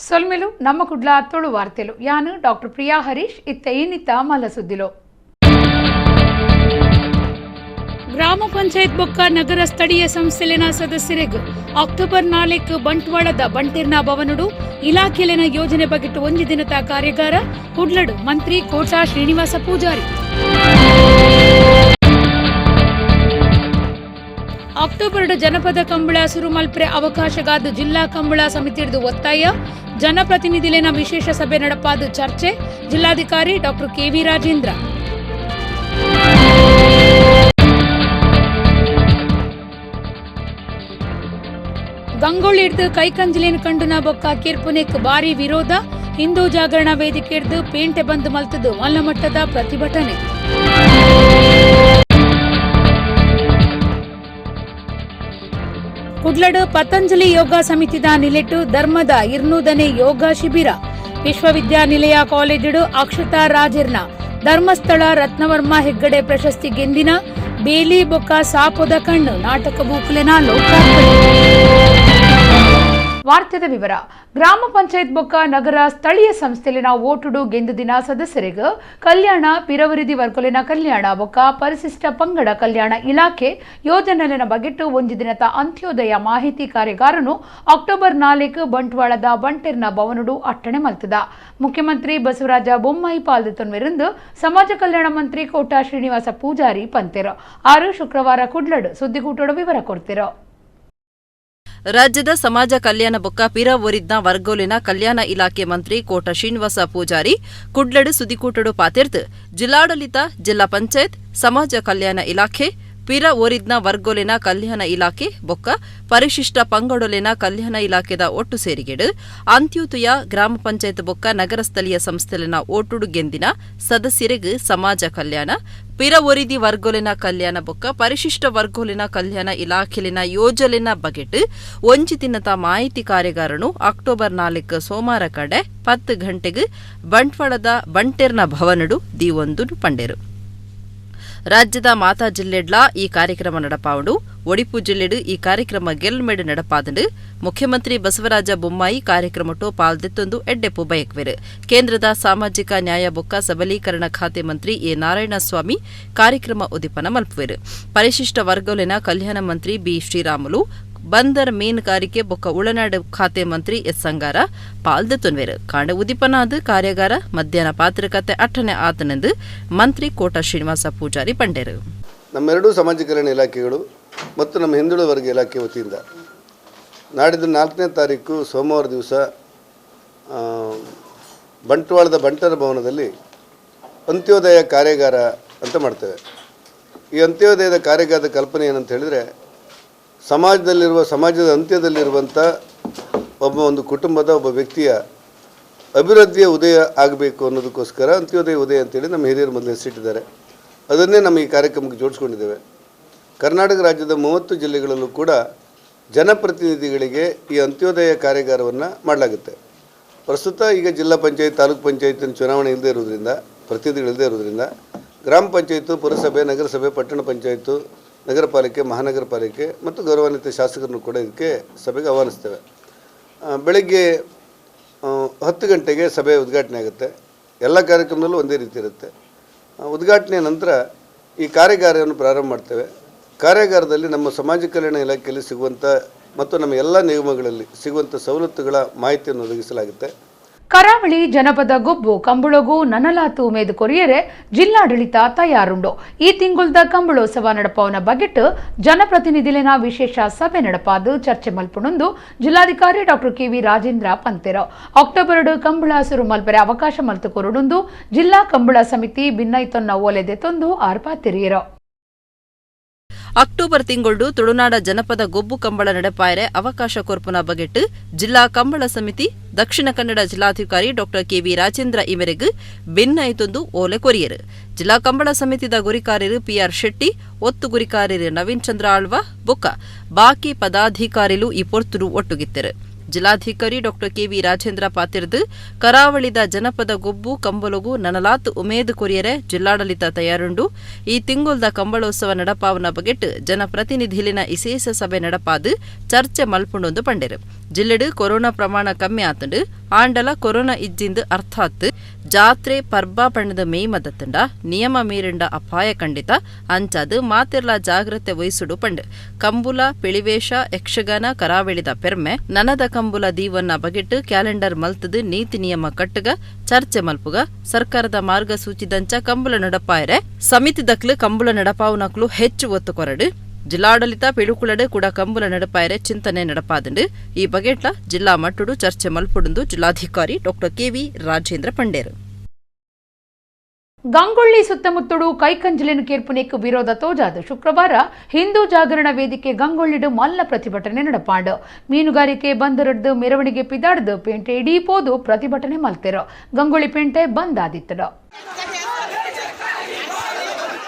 ಸೊಲ್ಮೆಲು ನಮ್ಮ ಕುಡ್ಲ ತುಳು ವಾರ್ತೆಲು. ಯಾನು ಡಾಕ್ಟರ್ ಪ್ರಿಯಾ ಹರೀಶ್ ಇತ್ತ ಏನಿತ್ತ ಮಲಸುದ್ದಿಲೋ. ಗ್ರಾಮ ಪಂಚಾಯತ್ ಬೊಕ್ಕ ನಗರ ಸ್ಥಳೀಯ ಸಂಸ್ಥೆಲಿನ ಸದಸ್ಯರಿಗೂ ಅಕ್ಟೋಬರ್ 4 ಬಂಟ್ವಾಳದ ಬಂಟೆರ್ನ ಭವನಡು ಇಲಾಖೆಲಿನ ಯೋಜನೆ ಬಗೆಟ್ಟು ಒಂದು ದಿನದ ಕಾರ್ಯಾಗಾರ ಕುಡ್ಲಡು ಮಂತ್ರಿ ಕೋಟಾ ಶ್ರೀನಿವಾಸ ಪೂಜಾರಿ. ಅಕ್ಟೋಬರ್ ಜನಪದ ಕಂಬಳ ಸುರುಮಲ್ಪ್ರೆ ಅವಕಾಶಗಾದ ಜಿಲ್ಲಾ ಕಂಬಳ ಸಮಿತಿಯದು ಒತ್ತಾಯ. ಜನಪ್ರತಿನಿಧಿಲಿನ ವಿಶೇಷ ಸಭೆ ನಡಪಾದ ಚರ್ಚೆ. ಜಿಲ್ಲಾಧಿಕಾರಿ ಡಾಕ್ಟರ್ ಕೆವಿ ರಾಜೇಂದ್ರ. ಗಂಗೊಳ್ಳಿ ಹಿಡ್ದು ಕೈಕಂಜಲೇನು ಕಂಡುನ ಬೊಕ್ಕ ಕಿರ್ಪುನೆಕ್ ಭಾರಿ ವಿರೋಧ. ಹಿಂದೂ ಜಾಗರಣ ವೇದಿಕೆ ಹಿಡ್ದು ಪೇಂಟೆ ಬಂದ್ ಮಲ್ತದ್ದು ಮಲ್ಲಮಟ್ಟದ ಪ್ರತಿಭಟನೆ. ಕುಡ್ಲಡು ಪತಂಜಲಿ ಯೋಗ ಸಮಿತಿದ ನಿಲೆಟ್ಟು ಧರ್ಮದ 200ನೇ ಯೋಗ ಶಿಬಿರ. ವಿಶ್ವವಿದ್ಯಾನಿಲಯ ಕಾಲೇಜುಡು ಅಕ್ಷತಾ ರಾಜರ್ನ ಧರ್ಮಸ್ಥಳ ರತ್ನವರ್ಮ ಹೆಗ್ಗಡೆ ಪ್ರಶಸ್ತಿ ಗೆಂದಿನ ಬೇಲಿ ಬೊಕ್ಕ ಸಾಪೊದ ಕಣ್ಣು ನಾಟಕ ಬೂಕುಲೆನ ಲೋಕಾರ್ಪಣೆ. ವಾರ್ತೆದ ವಿವರ. ಗ್ರಾಮ ಪಂಚಾಯತ್ ಬೊಕ್ಕ ನಗರ ಸ್ಥಳೀಯ ಸಂಸ್ಥೆಲಿನ ಓಟುಡು ಗೆಂದು ದಿನ ಸದಸ್ಯರಿಗೆ ಕಲ್ಯಾಣ ಪಿರವರಿದಿ ವರ್ಗಲಿನ ಕಲ್ಯಾಣ ಬೊಕ್ಕ ಪರಿಶಿಷ್ಟ ಪಂಗಡ ಕಲ್ಯಾಣ ಇಲಾಖೆ ಯೋಜನೆಲಿನ ಬಗೆಟ್ಟು ಒಂದು ದಿನದ ಅಂತ್ಯೋದಯ ಮಾಹಿತಿ ಕಾರ್ಯಾಗಾರನು ಅಕ್ಟೋಬರ್ 4 ಬಂಟ್ವಾಳದ ಬಂಟೆರ್ನ ಭವನಡು ಅಟ್ಟಣೆ ಮಲ್ತದ. ಮುಖ್ಯಮಂತ್ರಿ ಬಸವರಾಜ ಬೊಮ್ಮಾಯಿ ಪಾಲ್ದೊನ್ಮೆರಂದು ಸಮಾಜ ಕಲ್ಯಾಣ ಮಂತ್ರಿ ಕೋಟಾ ಶ್ರೀನಿವಾಸ ಪೂಜಾರಿ ಪಂತೆರು. 6 ಶುಕ್ರವಾರ ಕುಡ್ಲಡು ಸುದ್ದಿಗೂಟೋಡು ವಿವರ ಕೊಡ್ತಿರು. ರಾಜ್ಯದ ಸಮಾಜ ಕಲ್ಯಾಣ ಬೊಕ್ಕ ಪಿರ ಒರಿದ್ನ ವರ್ಗೋಲಿನ ಕಲ್ಯಾಣ ಇಲಾಖೆ ಮಂತ್ರಿ ಕೋಟ ಶ್ರೀನಿವಾಸ ಪೂಜಾರಿ ಕುಡ್ಲಡು ಸುದಿಕೂಟಡು ಪಾತೆರ್ದು ಜಿಲ್ಲಾಡಳಿತ, ಜಿಲ್ಲಾ ಪಂಚಾಯತ್, ಸಮಾಜ ಕಲ್ಯಾಣ ಇಲಾಖೆ, ಪಿರ ಒರಿದ್ನ ವರ್ಗೋಲಿನ ಕಲ್ಯಾಣ ಇಲಾಖೆ ಬೊಕ್ಕ ಪರಿಶಿಷ್ಟ ಪಂಗಡೊಲಿನ ಕಲ್ಯಾಣ ಇಲಾಖೆದ ಒಟ್ಟು ಸೇರಿಗೆಡು ಅಂತ್ಯೋದಯ ಗ್ರಾಮ ಪಂಚಾಯತ್ ಬೊಕ್ಕ ನಗರ ಸ್ಥಳೀಯ ಸಂಸ್ಥೆಲಿನ ಓಟುಡು ಗೆಂದಿನ ಸದಸ್ಯರಿಗೆ ಸಮಾಜ ಕಲ್ಯಾಣ, ಪಿರ ಒರಿದಿ ವರ್ಗೋಲಿನ ಕಲ್ಯಾಣ ಬೊಕ್ಕ ಪರಿಶಿಷ್ಟ ವರ್ಗೋಲಿನ ಕಲ್ಯಾಣ ಇಲಾಖೆಲಿನ ಯೋಜನೆನ ಬಗೆಟ್ ಒಂಜಿ ದಿನದ ಮಾಹಿತಿ ಕಾರ್ಯಾಗಾರನು ಅಕ್ಟೋಬರ್ 4 ಸೋಮವಾರ ಕಡೆ 10 ಗಂಟೆಗೆ ಬಂಟ್ವಾಳದ ಬಂಟೆರ್ನ ಭವನಡು ದಿವೊಂದು ಪಂಡೇರು. ರಾಜ್ಯದ ಮಾತಾ ಜಿಲ್ಲೆಡ್ಲಾ ಈ ಕಾರ್ಯಕ್ರಮ ನಡಪಾವುಂಡು. ಒಡಿಪು ಜಿಲ್ಲೆಡು ಈ ಕಾರ್ಯಕ್ರಮ ಗೆಲ್ಮೆಡು ನಡಪಾದಂಡು. ಮುಖ್ಯಮಂತ್ರಿ ಬಸವರಾಜ ಬೊಮ್ಮಾಯಿ ಕಾರ್ಯಕ್ರಮಟು ಪಾಲ್ದೆತ್ತೊಂದು ಎಡ್ಡೆಪ್ಪು ಬಯಕ್ವೆರು. ಕೇಂದ್ರದ ಸಾಮಾಜಿಕ ನ್ಯಾಯ ಬೊಕ್ಕ ಸಬಲೀಕರಣ ಖಾತೆ ಮಂತ್ರಿ ಎ ನಾರಾಯಣಸ್ವಾಮಿ ಕಾರ್ಯಕ್ರಮ ಉದಿಪನ ಮಲ್ಪುವೆರು. ಪರಿಶಿಷ್ಟ ವರ್ಗಲಿನ ಕಲ್ಯಾಣ ಮಂತ್ರಿ ಬಿ ಶ್ರೀರಾಮುಲು, ಬಂದರ್ ಮೀನುಗಾರಿಕೆ ಬೊಕ್ಕ ಉಳನಾಡು ಖಾತೆ ಮಂತ್ರಿ ಎಸ್ ಸಂಗಾರ ಪಾಲ್ದೆತ್ತೊನ್ವೆರು. ಕಾಂಡ ಉದಿಪನಾದ ಕಾರ್ಯಾಗಾರ ಮಧ್ಯಾಹ್ನ ಪಾತ್ರಕತೆ ಅಟ್ಟನೆ ಆತನೆಂದು ಮಂತ್ರಿ ಕೋಟ ಶ್ರೀನಿವಾಸ ಪೂಜಾರಿ ಪಂಡೇರು. ನಮ್ಮೆರಡೂ ಸಮಾಜ ಕಲ್ಯಾಣ ಇಲಾಖೆಗಳು ಮತ್ತು ನಮ್ಮ ಹಿಂದುಳಿದ ವರ್ಗ ಇಲಾಖೆ ವತಿಯಿಂದ ನಾಡಿದ್ದು 4ನೇ ತಾರೀಕು ಸೋಮವಾರ ದಿವಸ ಬಂಟ್ವಾಳದ ಬಂಟರ ಭವನದಲ್ಲಿ ಅಂತ್ಯೋದಯ ಕಾರ್ಯಾಗಾರ ಅಂತ ಮಾಡ್ತೇವೆ. ಈ ಅಂತ್ಯೋದಯದ ಕಾರ್ಯಾಗಾರದ ಕಲ್ಪನೆ ಏನಂತ ಹೇಳಿದರೆ, ಸಮಾಜದ ಅಂತ್ಯದಲ್ಲಿರುವಂಥ ಒಂದು ಕುಟುಂಬದ ಒಬ್ಬ ವ್ಯಕ್ತಿಯ ಅಭಿವೃದ್ಧಿಯ ಉದಯ ಆಗಬೇಕು ಅನ್ನೋದಕ್ಕೋಸ್ಕರ ಅಂತ್ಯೋದಯ ಉದಯ ಅಂತೇಳಿ ನಮ್ಮ ಹಿರಿಯರು ಮೊದಲು ಹೆಸರಿಟ್ಟಿದ್ದಾರೆ. ಅದನ್ನೇ ನಮ್ಮ ಈ ಕಾರ್ಯಕ್ರಮಕ್ಕೆ ಜೋಡಿಸ್ಕೊಂಡಿದ್ದೇವೆ. ಕರ್ನಾಟಕ ರಾಜ್ಯದ 30 ಜಿಲ್ಲೆಗಳಲ್ಲೂ ಕೂಡ ಜನಪ್ರತಿನಿಧಿಗಳಿಗೆ ಈ ಅಂತ್ಯೋದಯ ಕಾರ್ಯಾಗಾರವನ್ನು ಮಾಡಲಾಗುತ್ತೆ. ಪ್ರಸ್ತುತ ಈಗ ಜಿಲ್ಲಾ ಪಂಚಾಯತ್, ತಾಲೂಕು ಪಂಚಾಯತಿನ ಚುನಾವಣೆ ಇಲ್ಲದೇ ಇರೋದ್ರಿಂದ, ಪ್ರತಿನಿಧಿಗಳಿಲ್ಲದೆ ಇರೋದ್ರಿಂದ ಗ್ರಾಮ ಪಂಚಾಯತು, ಪುರಸಭೆ, ನಗರಸಭೆ, ಪಟ್ಟಣ ಪಂಚಾಯತು, ನಗರ ಪಾಲಿಕೆ, ಮಹಾನಗರ ಪಾಲಿಕೆ ಮತ್ತು ಗೌರವಾನ್ವಿತ ಶಾಸಕರನ್ನು ಕೂಡ ಇದಕ್ಕೆ ಸಭೆಗೆ ಆಹ್ವಾನಿಸ್ತೇವೆ. ಬೆಳಗ್ಗೆ 10 ಗಂಟೆಗೆ ಸಭೆ ಉದ್ಘಾಟನೆ ಆಗುತ್ತೆ. ಎಲ್ಲ ಕಾರ್ಯಕ್ರಮದಲ್ಲೂ ಒಂದೇ ರೀತಿ ಇರುತ್ತೆ. ಉದ್ಘಾಟನೆಯ ನಂತರ ಈ ಕಾರ್ಯಾಗಾರವನ್ನು ಪ್ರಾರಂಭ ಮಾಡ್ತೇವೆ. ಕಾರ್ಯಾಗಾರದಲ್ಲಿ ನಮ್ಮ ಸಮಾಜ ಕಲ್ಯಾಣ ಇಲಾಖೆಯಲ್ಲಿ ಸಿಗುವಂಥ ಮತ್ತು ನಮ್ಮ ಎಲ್ಲ ನಿಗಮಗಳಲ್ಲಿ ಸಿಗುವಂಥ ಸವಲತ್ತುಗಳ ಮಾಹಿತಿಯನ್ನು ಒದಗಿಸಲಾಗುತ್ತೆ. ಕರಾವಳಿ ಜನಪದ ಗೊಬ್ಬು ಕಂಬಳಗೂ ನನಲಾತು ಮೇದು ಕೊರಿಯರೆ ಜಿಲ್ಲಾಡಳಿತ ತಯಾರುಂಡು. ಈ ತಿಂಗುಲ್ದ ಕಂಬಳೋತ್ಸವ ನಡಪವನ ಬಗೆಟ್ ಜನಪ್ರತಿನಿಧಿಲಿನ ವಿಶೇಷ ಸಭೆ ನಡಪಾದು ಚರ್ಚೆ ಮಲ್ಪುಣೊಂದು ಜಿಲ್ಲಾಧಿಕಾರಿ ಡಾಕ್ಟರ್ ಕೆವಿ ರಾಜೇಂದ್ರ ಪಂತೆರು. ಅಕ್ಟೋಬರ್ ಕಂಬಳ ಸುರು ಮಲ್ಪರೆ ಅವಕಾಶ ಮಲ್ತು ಕೊರಡುಂದು ಜಿಲ್ಲಾ ಕಂಬಳ ಸಮಿತಿ ಭಿನ್ನೈತೊನ್ನ ಓಲೆದೆ ತೊಂದು ಆರ್ಪಾತಿರಿಯರು. ಅಕ್ಟೋಬರ್ ತಿಂಗಳು ತುಳುನಾಡ ಜನಪದ ಗೊಬ್ಬು ಕಂಬಳ ನಡಪಾಯರೆ ಅವಕಾಶ ಕೊರ್ಪುನ ಬಗೆಟ್ ಜಿಲ್ಲಾ ಕಂಬಳ ಸಮಿತಿ ದಕ್ಷಿಣ ಕನ್ನಡ ಜಿಲ್ಲಾಧಿಕಾರಿ ಡಾಕ್ಟರ್ ಕೆವಿ ರಾಜೇಂದ್ರ ಇವರೆಗ್ ಬೆನ್ನಾಯಿತೊಂದು ಓಲೆ ಕೊರಿಯರು. ಜಿಲ್ಲಾ ಕಂಬಳ ಸಮಿತಿದ ಗುರಿಕಾರ್ಯರು ಪಿಆರ್ ಶೆಟ್ಟಿ, ಒತ್ತು ಗುರಿಕಾರ್ಯರು ನವೀನ್ ಚಂದ್ರ ಆಳ್ವ ಬೊಕ್ಕ ಬಾಕಿ ಪದಾಧಿಕಾರಿಲು ಈ ಪೊರ್ತುಡು ಒಟ್ಟುಗಿತ್ತರು. ಜಿಲ್ಲಾಧಿಕಾರಿ ಡಾಕ್ಟರ್ ಕೆವಿ ರಾಜೇಂದ್ರ ಪಾತಿರ್ದು ಕರಾವಳಿದ ಜನಪದ ಗೊಬ್ಬು ಕಂಬಲೊಗು ನನಲಾತ್ ಉಮೇದು ಕೊರಿಯರೆ ಜಿಲ್ಲಾಡಳಿತ ತಯಾರುಂಡು. ಈ ತಿಂಗುಲ್ದ ಕಂಬಳೋತ್ಸವ ನಡಪಾವನ ಬಗೆಟ್ ಜನಪ್ರತಿನಿಧಿಲಿನ ಇಸೇಸ ಸಭೆ ನಡಪಾದು ಚರ್ಚೆ ಮಲ್ಪುಂಡೊಂದು ಪಂಡೆರು. ಜಿಲ್ಲೆಡು ಕೊರೋನಾ ಪ್ರಮಾಣ ಕಮ್ಮಿ ಆತಂಡು. ಆಂಡಲ ಕೊರೋನಾ ಇಜ್ಜಿಂದು ಅರ್ಥಾತ್ ಜಾತ್ರೆ ಪರ್ಬ ಪಣ್ಣದ ಮೇಯ್ಮದತ್ತಂಡ ನಿಯಮ ಮೀರಿಂಡ ಅಪಾಯ ಖಂಡಿತ ಅಂಚಾದ್ ಮಾತೆರ್ಲ ಜಾಗ್ರತೆ ವಹಿಸುಡು ಪಂಡ್ ಕಂಬುಲ ಪಿಳಿವೇಶ ಯಕ್ಷಗಾನ ಕರಾವಳಿದ ಪೆರ್ಮೆ ನನದ ಕಂಬುಲ ದೀವನ್ನ ಬಗೆಟ್ ಕ್ಯಾಲೆಂಡರ್ ಮಲ್ತದು ನೀತಿ ನಿಯಮ ಕಟ್ಟುಗ ಚರ್ಚೆ ಮಲ್ಪುಗ ಸರ್ಕಾರದ ಮಾರ್ಗಸೂಚಿದಂಚ ಕಂಬುಲ ನಡಪಾಯರೆ ಸಮಿತಿ ದಕ್ಲು ಕಂಬುಲ ನಡಪಾವುನಕ್ಲು ಹೆಚ್ಚು ಒತ್ತು ಕೊರಡು ಜಿಲ್ಲಾಡಳಿತ ಪಿಳುಕುಳಡು ಕೂಡ ಕಂಬುಲ ನಡಪಾಯರೆ ಚಿಂತನೆ ನಡಪಾದಂಡು ಈ ಬಗೆಟ್ಲ ಜಿಲ್ಲಾ ಮಟ್ಟುಡು ಚರ್ಚೆ ಮಲ್ಪುಡುಂದು ಜಿಲ್ಲಾಧಿಕಾರಿ ಡಾಕ್ಟರ್ ಕೆವಿ ರಾಜೇಂದ್ರ ಪಂಡೇರು. ಗಂಗೊಳ್ಳಿ ಸುತ್ತಮುತ್ತಡು ಕೈಕಂಜಲಿನ ಕೇರ್ಪುನೇಕು ವಿರೋಧ ತೋಜಾದ ಶುಕ್ರವಾರ ಹಿಂದೂ ಜಾಗರಣ ವೇದಿಕೆ ಗಂಗೊಳ್ಳಿಡು ಮಲ್ಲ ಪ್ರತಿಭಟನೆ ನಡಪಾಂಡು. ಮೀನುಗಾರಿಕೆ ಬಂದರಡ್ದು ಮೆರವಣಿಗೆ ಪಿದಾಡ್ದು ಪೇಂಟೆ ಇಡೀ ಪೋದು ಪ್ರತಿಭಟನೆ ಮಲ್ತೆರು. ಗಂಗೊಳ್ಳಿ ಪೇಂಟೆ ಬಂದ್ ಆದಿತ್ತಡು.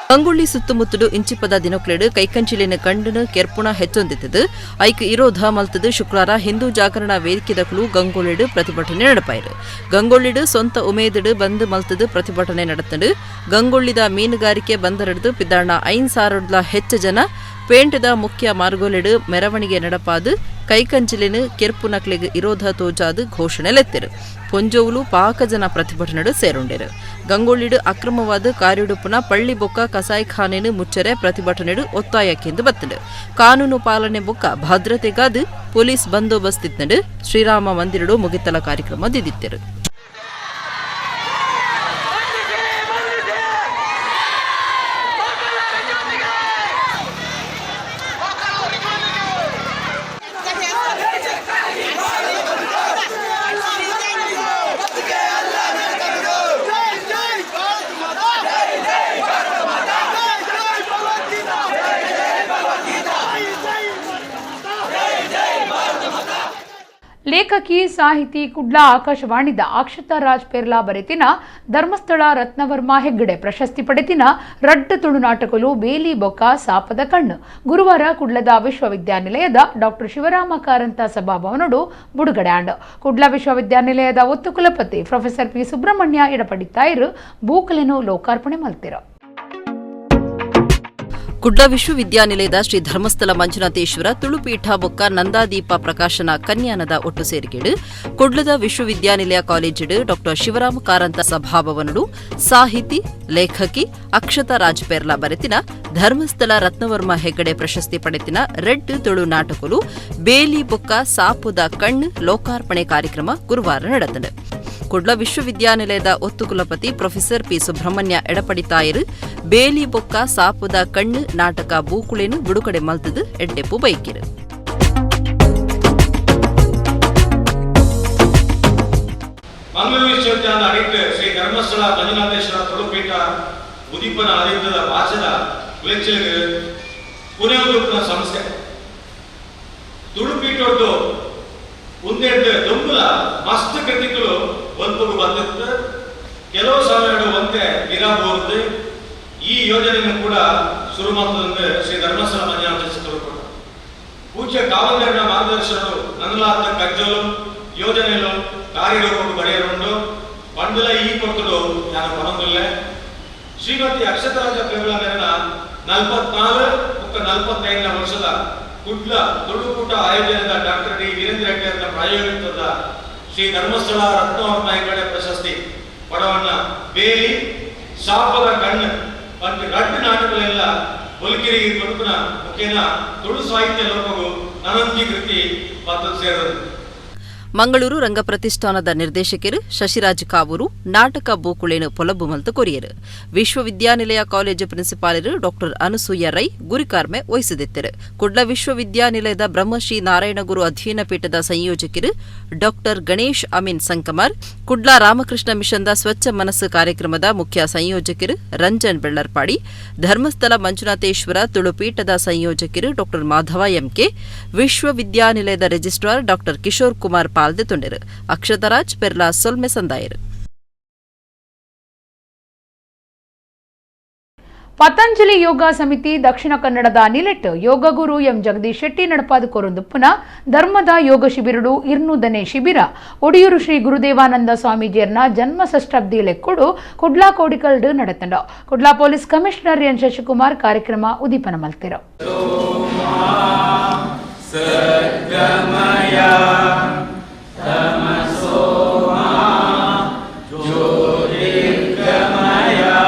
ಗಂಗೊಳ್ಳಿ ಸುತ್ತಮುತ್ತಲು ಇಂಚಿಪದ ದಿನಕ್ಲೆಡು ಕೈಕಂಚಿಲಿನ ಕಂಡನು ಕೆರ್ಪುಣ ಹೆಚ್ಚೊಂದಿತ್ತದು. ಐಕ್ ಇರೋಧ ಮಲ್ತದು ಶುಕ್ರವಾರ ಹಿಂದೂ ಜಾಗರಣ ವೇದಿಕೆದಕ್ಲು ಗಂಗೊಳ್ಳಿಡು ಪ್ರತಿಭಟನೆ ನಡಪಾಯಿರು. ಗಂಗೊಳ್ಳಿಡು ಸ್ವಂತ ಉಮೇದಿಡು ಬಂದ್ ಮಲ್ತದು ಪ್ರತಿಭಟನೆ ನಡೆತಂಡು. ಗಂಗೊಳ್ಳಿದ ಮೀನುಗಾರಿಕೆ ಬಂದರಡ್ದು ಪಿದಾಣ 5,000 ಹೆಚ್ಚು ಜನ ಪೇಂಟದ ಮುಖ್ಯ ಮಾರ್ಗೋಲಿಡು ಮೆರವಣಿಗೆ ನಡಪಾದು ಕೈಕಂಚಿಲಿನ ಕೆರ್ಪುನಕ್ಲೆಗ್ ಇರೋಧ ತೋಜಾದು ಘೋಷಣೆ ಲೆತ್ತಿರು. ಪೊಂಜೋವುಲು ಪಾಕ ಜನ ಪ್ರತಿಭಟನೆಡು ಸೇರುಂಡಿರು. ಗಂಗೊಳ್ಳಿಡು ಅಕ್ರಮವಾದ ಕಾರ್ಯುಡುಪುನ ಪಳ್ಳಿ ಬೊಕ್ಕ ಕಸಾಯಿಖಾನೆನು ಮುಚ್ಚರೆ ಪ್ರತಿಭಟನೆಡು ಒತ್ತಾಯಕ್ಕೆಂದು ಬತ್ತಂಡು. ಕಾನೂನು ಪಾಲನೆ ಬೊಕ್ಕ ಭದ್ರತೆಗಾದು ಪೊಲೀಸ್ ಬಂದೋಬಸ್ತ್ ಇತ್ತಂಡು. ಶ್ರೀರಾಮ ಮಂದಿರಡು ಮುಗಿತಲ ಕಾರ್ಯಕ್ರಮ ದಿದಿತ್ತಿರು. ಲೇಖಕಿ ಸಾಹಿತಿ ಕುಡ್ಲಾ ಆಕಾಶವಾಣಿದ ಅಕ್ಷತಾ ರಾಜ್ ಪೆರ್ಲಾ ಬರೆತಿನ ಧರ್ಮಸ್ಥಳ ರತ್ನವರ್ಮ ಹೆಗ್ಗಡೆ ಪ್ರಶಸ್ತಿ ಪಡೆತಿನ ರಡ್ಡ ತುಳು ನಾಟಕಲು ಬೇಲಿ ಬೊಕ್ಕ ಸಾಪದ ಕಣ್ಣು ಗುರುವಾರ ಕುಡ್ಲದ ವಿಶ್ವವಿದ್ಯಾನಿಲಯದ ಡಾಕ್ಟರ್ ಶಿವರಾಮ ಕಾರಂತ ಸಭಾಭವನಡು ಬುಡುಗಡೆ ಆಂಡ್. ಕುಡ್ಲಾ ವಿಶ್ವವಿದ್ಯಾನಿಲಯದ ಒತ್ತು ಕುಲಪತಿ ಪ್ರೊಫೆಸರ್ ಪಿ ಸುಬ್ರಹ್ಮಣ್ಯ ಎಡಪಡಿತಾಯಿರು ಬೂಕಲೆನು ಲೋಕಾರ್ಪಣೆ ಮಲ್ತಿರು. ಕುಡ್ಲ ವಿಶ್ವವಿದ್ಯಾನಿಲಯದ ಶ್ರೀ ಧರ್ಮಸ್ಥಳ ಮಂಜುನಾಥೇಶ್ವರ ತುಳುಪೀಠ ಬೊಕ್ಕ ನಂದಾದೀಪ ಪ್ರಕಾಶನ ಕನ್ಯಾನದ ಒಟ್ಟು ಸೇರಿಗೆಡು ಕುಡ್ಲದ ವಿಶ್ವವಿದ್ಯಾನಿಲಯ ಕಾಲೇಜಿಡು ಡಾಕ್ಟರ್ ಶಿವರಾಮ ಕಾರಂತ ಸಭಾಭವನಡು ಸಾಹಿತಿ ಲೇಖಕಿ ಅಕ್ಷತಾ ರಾಜ್ ಪೆರ್ಲಾ ಬರೆತಿನ ಧರ್ಮಸ್ಥಳ ರತ್ನವರ್ಮ ಹೆಗ್ಗಡೆ ಪ್ರಶಸ್ತಿ ಪಡೆತಿನ ರೆಡ್ ತುಳು ನಾಟಕಲು ಬೇಲಿ ಬೊಕ್ಕ ಸಾಪುದ ಕಣ್ಣು ಲೋಕಾರ್ಪಣೆ ಕಾರ್ಯಕ್ರಮ ಗುರುವಾರ ನಡೆತಂಡು. ಕುಡ್ಲ ವಿಶ್ವವಿದ್ಯಾನಿಲಯದ ಒತ್ತು ಕುಲಪತಿ ಪ್ರೊಫೆಸರ್ ಪಿ ಸುಬ್ರಹ್ಮಣ್ಯ ಎಡಪಡಿತಾಯರು ಬೇಲಿ ಬೊಕ್ಕ ಸಾಪುದ ಕಣ್ಣು ನಾಟಕ ಬೂಕುಳೆನು ಬಿಡುಗಡೆ ಮಲ್ತದು ಎಡ್ಡೆಪ್ಪು ಬೈಕಿರು. ಮಂಗಳೂರು ವಿಶ್ವವಿದ್ಯಾಲಯದ ಅಡಿಟ್ ಶ್ರೀ ಧರ್ಮಸ್ಥಳ ಮಂಜುನಾಥೇಶ್ವರ ತುಳುಪೀಠ ಉದೀಪನ ಆದಿತ್ಯದ ಭಾಷೆದ ಕುಲೆಚ್ಚಲಿಗೆ ಪುನರುತ್ಪನ್ನ ಸಂಸ್ಥೆ ತುಳುಪೀಠೊಟ್ಟು ಒಂದೆರಡು ದುಂಬುಲ ಮಸ್ತ್ ಕೃತಿಗಳು ಒಲ್ಪಗು ಬಂದಿತ್ತು. ಕೆಲವು ಸಮಯಗಳು ಒಂತೆ ವಿರಾಮೋರ್ದು ಈ ಯೋಜನೆಯನ್ನು ಕೂಡ ಶುರು ಮಾಡ್ತದಂದ್ರೆ ಶ್ರೀ ಧರ್ಮಸ್ಥಳ ಮಂಜುನಾಥೇಶ್ವರ ತುಳುಪೀಠ ಪೂಜ್ಯ ಕಾವಂದರನ ಮಾರ್ಗದರ್ಶನರು ನನ್ನಲಾದ ಕಜ್ಜಲು ಯೋಜನೆಯಲು ಕಾರ್ಯರೂಪಕ್ಕೆ ಬರೆಯರುಂಡು ಪಂಡುಲ ಈ ಕೊರ್ತುಡು ನಾನು ಪನೊಂದುಲ್ಲೆ. ಶ್ರೀಮತಿ ಅಕ್ಷತರಾಜ ಪೆರ್ಲ ಮೇರಿನ 44 ಮತ್ತು 45 ವರ್ಷದ ಕುಡ್ಲ ತುಳುಕೂಟ ಆಯೋಜನೆಯ ಡಾಕ್ಟರ್ ಡಿ ವೀರೇಂದ್ರ ಹೆಗ್ಗಡೆಯವರ ಪ್ರಾಯೋಜಿತ್ವದ ಶ್ರೀ ಧರ್ಮಸ್ಥಳ ರತ್ನವರ್ಮ ಹೆಗ್ಗಡೆ ಪ್ರಶಸ್ತಿ ಪಡವನ್ನ ಬೇಲಿ ಶಾಪದ ಕಣ್ಣು ಮತ್ತು ರಡ್ಡು ನಾಟಕಗಳೆಲ್ಲ ಬೊಲ್ಕಿರಿ ಕೊಡುಕುನ ಮುಖೇನ ತುಳು ಸಾಹಿತ್ಯ ಲೋಕವು ನನಂಜಿ ಕೃತಿ ಮತ್ತು ಸೇರದು. ಮಂಗಳೂರು ರಂಗ ಪ್ರತಿಷ್ಠಾನದ ನಿರ್ದೇಶಕರು ಶಶಿರಾಜ್ ಕಾವೂರು ನಾಟಕ ಬೂಕುಳೇನು ಪೊಲಬು ಮಲ್ತು ಕೊರಿಯರು. ವಿಶ್ವವಿದ್ಯಾನಿಲಯ ಕಾಲೇಜು ಪ್ರಿನ್ಸಿಪಾಲರು ಡಾಕ್ಟರ್ ಅನಸೂಯ ರೈ ಗುರಿಕಾರ್ಮೆ ವಹಿಸಿದಿತ್ತರು. ಕುಡ್ಲ ವಿಶ್ವವಿದ್ಯಾನಿಲಯದ ಬ್ರಹ್ಮಶ್ರೀ ನಾರಾಯಣಗುರು ಅಧ್ಯಯನ ಪೀಠದ ಸಂಯೋಜಕರು ಡಾಕ್ಟರ್ ಗಣೇಶ್ ಅಮೀನ್ ಸಂಕಮಾರ್, ಕುಡ್ಲ ರಾಮಕೃಷ್ಣ ಮಿಷನ್ದ ಸ್ವಚ್ಛ ಮನಸ್ಸು ಕಾರ್ಯಕ್ರಮದ ಮುಖ್ಯ ಸಂಯೋಜಕರು ರಂಜನ್ ಬೆಳ್ಳರ್ಪಾಡಿ, ಧರ್ಮಸ್ಥಳ ಮಂಜುನಾಥೇಶ್ವರ ತುಳುಪೀಠದ ಸಂಯೋಜಕರು ಡಾಕ್ಟರ್ ಮಾಧವ ಎಂಕೆ, ವಿಶ್ವವಿದ್ಯಾನಿಲಯದ ರಿಜಿಸ್ಟ್ರಾರ್ ಡಾಕ್ಟರ್ ಕಿಶೋರ್ ಕುಮಾರ್ ಪಾಲ್ದೆ ಅಕ್ಷತರಾಜ್ ಪೆರ್ಲಾ ಸೊಲ್ಮೆ ಸಂದಾಯರು. ಪತಂಜಲಿ ಯೋಗ ಸಮಿತಿ ದಕ್ಷಿಣ ಕನ್ನಡದ ನಿಲೆಟ್ ಯೋಗ ಗುರು ಎಂ ಜಗದೀಶ್ ಶೆಟ್ಟಿ ನಡಪಾದ ಕೊರೊಂದುಪ್ಪುನ ಧರ್ಮದ ಯೋಗ ಶಿಬಿರಡು ಇರ್ನೂದನೆ ಶಿಬಿರ ಒಡಿಯೂರು ಶ್ರೀ ಗುರುದೇವಾನಂದ ಸ್ವಾಮೀಜಿಯರ್ನ ಜನ್ಮ ಷಷ್ಠಾಬ್ದಿ ಲೆಕ್ಕುಡು Kudla ಕೋಡಿಕಲ್ಡು ನಡೆತಂಡ. Kudla police commissioner N Shashikumar ಕಾರ್ಯಕ್ರಮ ಉದೀಪನ ಮಲ್ತಿರು.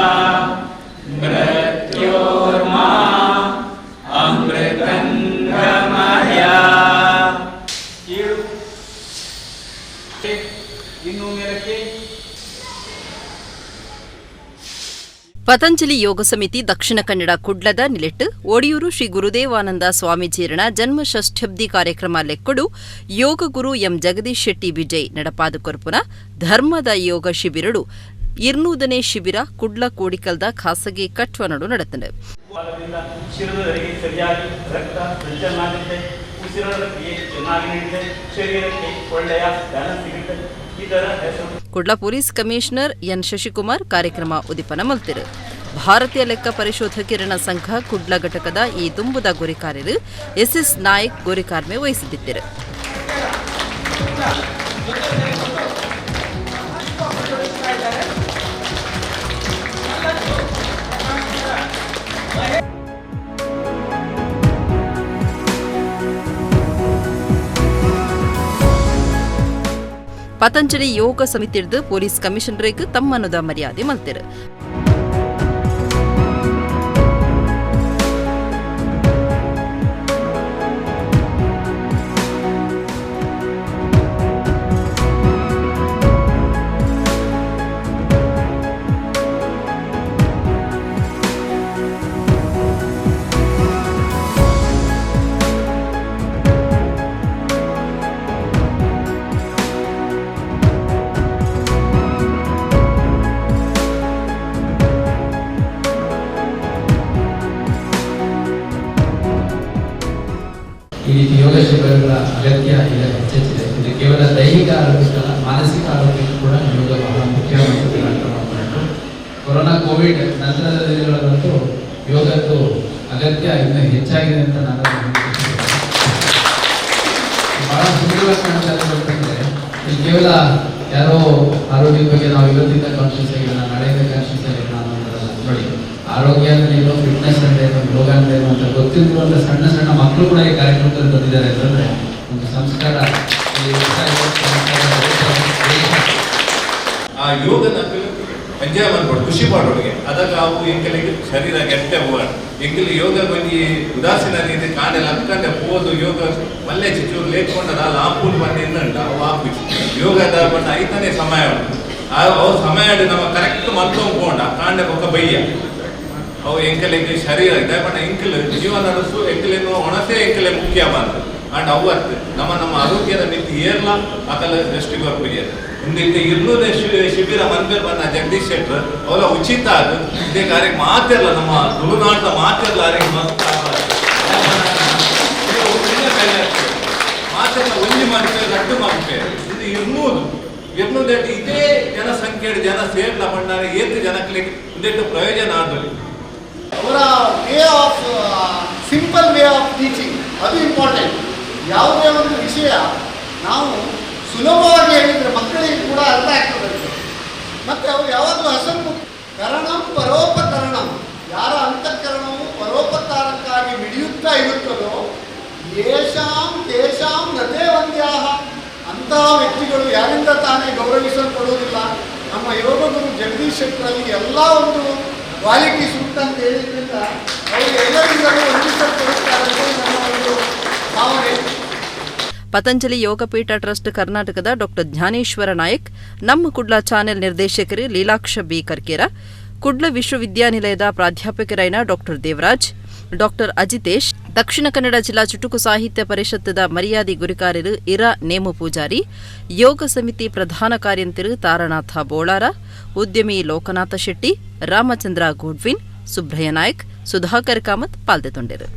ಇನ್ನೂ ಮೇಲಕ್ಕೆ. ಪತಂಜಲಿ ಯೋಗ ಸಮಿತಿ ದಕ್ಷಿಣ ಕನ್ನಡ ಕುಡ್ಲದ ನಿಲೆಟ್ಟು ಒಡಿಯೂರು ಶ್ರೀ ಗುರುದೇವಾನಂದ ಸ್ವಾಮೀಜಿಯರಣ ಜನ್ಮ ಷಷ್ಠಬ್ದಿ ಕಾರ್ಯಕ್ರಮ ಲೆಕ್ಕಡು ಯೋಗ ಗುರು ಎಂ ಜಗದೀಶ್ ಶೆಟ್ಟಿ ವಿಜಯ್ ನಡಪಾದ ಕೊರ್ಪುನ ಧರ್ಮದ ಯೋಗ ಶಿಬಿರಡು 200ನೇ ಶಿಬಿರ ಕುಡ್ಲ ಕೋಡಿಕಲ್ದ ಖಾಸಗಿ ಕಟ್ವನಡು ನಡೆತಂಡು. ಭಾಗದಿಂದ ಶಿರದವರೆಗೆ ಸರಿಯಾಗಿ ರಕ್ತ ಸಂಚಲನ ಆಗುತ್ತೆ. ಉಸಿರಾಟದ ಕ್ರಿಯೆ ಚೆನ್ನಾಗಿ ನಡೆಯುತ್ತೆ. ಶರೀರಕ್ಕೆ ಒಳ್ಳೆಯ ಬ್ಯಾಲೆನ್ಸ್ ಸಿಗುತ್ತೆ. ಇದರ ಹೆಸರು Kudla police commissioner N Shashikumar ಕಾರ್ಯಕ್ರಮ ಉದಿಪನ ಮಲ್ತಿರು. ಭಾರತೀಯ ಲೆಕ್ಕ ಪರಿಶೋಧಕಿರಣ ಸಂಘ ಕುಡ್ಲ ಘಟಕದ ಈ ದುಂಬುದ ಗುರಿಕಾರ್ಯರು ಎಸ್ಎಸ್ ನಾಯಕ್ ಗುರಿಕಾರ್ಮೆ ವಹಿಸಿದ್ದಿರು. ಪತಂಜಲಿ ಯೋಗ ಸಮಿತಿರ್ದು ಪೊಲೀಸ್ ಕಮಿಷನರೇಗ್ ತಮ್ಮನುದ ಮರ್ಯಾದೆ ಮಲ್ತಿರು. ಈ ರೀತಿ ಯೋಗ ಶಿಬಿರಗಳ ಅಗತ್ಯ ಈಗ ಹೆಚ್ಚೆಚ್ಚಿದೆ. ಇದು ಕೇವಲ ದೈಹಿಕ ಆರೋಗ್ಯಕ್ಕಲ್ಲ, ಮಾನಸಿಕ ಆರೋಗ್ಯಕ್ಕೂ ಕೂಡ ಯೋಗ ಬಹಳ ಮುಖ್ಯ ಮತ್ತು ಅರ್ಥ. ಕೊರೋನಾ ಕೋವಿಡ್ ನಂತರದ ದಿನಗಳಲ್ಲಂತೂ ಯೋಗದ್ದು ಅಗತ್ಯ ಇನ್ನೂ ಹೆಚ್ಚಾಗಿದೆ ಅಂತ ನಾನು ಬಹಳ ಸುಂದರವಾಗಿ ಕಾಣ್ತಾ ಇದೆ. ಅಂತಂದರೆ ಇಲ್ಲಿ ಕೇವಲ ಯಾರೋ ಆರೋಗ್ಯದ ಬಗ್ಗೆ ನಾವು ಇವತ್ತಿಂದ ಕಾನ್ಷಿಯಸ್ ಆಗಿರೋಣ, ನಾಳೆಯಿಂದ ಕಾನ್ಷಿಯಸ್ ಆಗಿರೋಣ ಅನ್ನೋದಲ್ಲ. ನೋಡಿ, ಆರೋಗ್ಯ ಅಂದ್ರೆ ಏನು, ಫಿಟ್ನೆಸ್ ಅಂದ್ರೆ ಏನು, ಯೋಗ ಅಂದ್ರೆ ಏನು ಅಂತ ಗೊತ್ತಿರುವಂಥ ಸಣ್ಣ ಸಣ್ಣ ಮಕ್ಕಳು ಕೂಡ ಈ ಕಾರ್ಯಕ್ರಮದಲ್ಲಿ ಬಂದಿದ್ದಾರೆ ಅಂತಂದ್ರೆ ಒಂದು ಸಂಸ್ಕಾರ ಈ ಸಂಸ್ಕಾರ. ಆ ಯೋಗನ ಎಂಜಾಯ್ ಮಾಡ್ಬೋದು, ಖುಷಿ ಮಾಡೋರಿಗೆ ಅದಕ್ಕೆ ಅವು ಎಂಕಲಿಗೆ ಶರೀರ ಗೆಟ್ಟೆ ಹೋಗ ಎಂಕಲಿ ಯೋಗ ಒಂಜಿ ಉದಾಸೀನ ರೀತಿ ಕಾಣೆ ಲಕ್ಕಂಡೆ ಪೋದು ಯೋಗ ಮಲ್ಲೆ ಚಿಚೂರು ಲೇಟ್ಕೊಂಡದ ಆಪುಲ್ ಬಂದು ಇನ್ನುಂಟ ಅವು ಆಪು ಯೋಗದ ಬಣ್ಣ ಐತನೇ ಸಮಯ ಉಂಟು. ಅವು ಸಮಯ ನಮ್ಮ ಕರೆಕ್ಟ್ ಮಲ್ಕೊಂಡ್ ಪೋಂಡ ಕಾಂಡೆ ಬೊಕ್ಕ ಬಯ್ಯ ಅವು ಎಂಕಲಿಗೆ ಶರೀರ ಇದೆ ಬಣ್ಣ ಎಂಕಲ್ ಜೀವನ ನಡೆಸು ಎಂಕಲೇನು ಒಣಸೆ ಎಂಕಲೆ ಮುಖ್ಯ ಬಂತು. ಅಂಡ್ ಅವು ಅರ್ಥ ನಮ್ಮ ನಮ್ಮ ಆರೋಗ್ಯದ ಮಿತಿ ಏರ್ಲ ಅಕಲ ದೃಷ್ಟಿ ಬರ್ಪಿಗೆ ಇಂದಿತ್ತೆ ಇರ್ನೂರನೇ ಶಿಬಿರ ಮನ್ಬೇರ್ ಬನ್ನ ಜಗದೀಶ್ ಶೆಟ್ಟರ್ ಅವರ ಉಚಿತ ಅದು ಇದೇ ಕಾರ್ಯ ಮಾತಿರಲ್ಲ, ನಮ್ಮ ತುಳುನಾಡದ ಮಾತಿರಲ್ಲ. ಅರಿಗೆ ಮಸ್ತ್ ಮಾತೆಲ್ಲ ಒಂಜಿ ಮಾಡ್ಪೇರು ರಡ್ಡು ಮಾಡ್ಪೇರು ಇದು 200 200 ಇದೇ ಜನಸಂಖ್ಯೆ ಜನ ಸೇರ್ಲ ಬಣ್ಣಾರೆ ಏತ್ ಜನಕ್ಕೆ ಒಂದೆಟ್ಟು ಪ್ರಯೋಜನ ಆದಲಿ. ಅವರ way of simple way of teaching ಅದು ಇಂಪಾರ್ಟೆಂಟ್. ಯಾವುದೇ ಒಂದು ವಿಷಯ ನಾವು ಸುಲಭವಾಗಿ ಹೇಳಿದರೆ ಮಕ್ಕಳಿಗೆ ಕೂಡ ಅರ್ಥ ಆಗ್ತದೆ. ಮತ್ತು ಅವರು ಯಾವಾಗಲೂ ಹಸನ್ಮುಖ ಕರಣಂ ಪರೋಪಕರಣಂ, ಯಾರ ಅಂತಃಕರಣವು ಪರೋಪಕಾರಕ್ಕಾಗಿ ಮಿಡಿಯುತ್ತಾ ಇರುತ್ತದೋ ಯೇಷಾಂ ತೇಷಾಂ ನತೇ ವಂದ್ಯಾಹ, ಅಂತಹ ವ್ಯಕ್ತಿಗಳು ಯಾರಿಂದ ತಾನೇ ಗೌರವಿಸಲ್ಪಡುವುದಿಲ್ಲ. ನಮ್ಮ ಯೋಗ ಗುರು ಜಗದೀಶ್ ಶೆಟ್ಟರಲ್ಲಿ ಎಲ್ಲ ಒಂದು ಕ್ವಾಲಿಟೀಸ್ ಉಂಟಂತ ಹೇಳಿದ್ರಿಂದ ಅವರು ಎಲ್ಲರಿಂದಲೂ ವಂದಿಸಲ್ಪಡುತ್ತಾರೆ ಅಂತ ನನ್ನ ಒಂದು ಭಾವನೆ. ಪತಂಜಲಿ ಯೋಗಪೀಠ ಟ್ರಸ್ಟ್ ಕರ್ನಾಟಕದ ಡಾ ಜ್ಞಾನೇಶ್ವರ ನಾಯಕ್, ನಮ್ಮ ಕುಡ್ಲ ಚಾನೆಲ್ ನಿರ್ದೇಶಕರು ಲೀಲಾಕ್ಷ ಬಿ ಕರ್ಕೇರ, ಕುಡ್ಲ ವಿಶ್ವವಿದ್ಯಾನಿಲಯದ ಪ್ರಾಧ್ಯಾಪಕರಾದ ಡಾ ದೇವರಾಜ್, ಡಾ ಅಜಿತೇಶ್, ದಕ್ಷಿಣ ಕನ್ನಡ ಜಿಲ್ಲಾ ಚುಟುಕು ಸಾಹಿತ್ಯ ಪರಿಷತ್ತದ ಮರ್ಯಾದಿ ಗುರಿಕಾರರು ಇರಾ ನೇಮು ಪೂಜಾರಿ, ಯೋಗ ಸಮಿತಿ ಪ್ರಧಾನ ಕಾರ್ಯಂತರು ತಾರನಾಥ ಬೋಳಾರ, ಉದ್ಯಮಿ ಲೋಕನಾಥ ಶೆಟ್ಟಿ, ರಾಮಚಂದ್ರ ಗೋಡ್ವಿನ್, ಸುಬ್ರಯ್ಯ ನಾಯಕ್, ಸುಧಾಕರ್ ಕಾಮತ್ ಪಾಲ್ದೆತೊಂಡೆರು.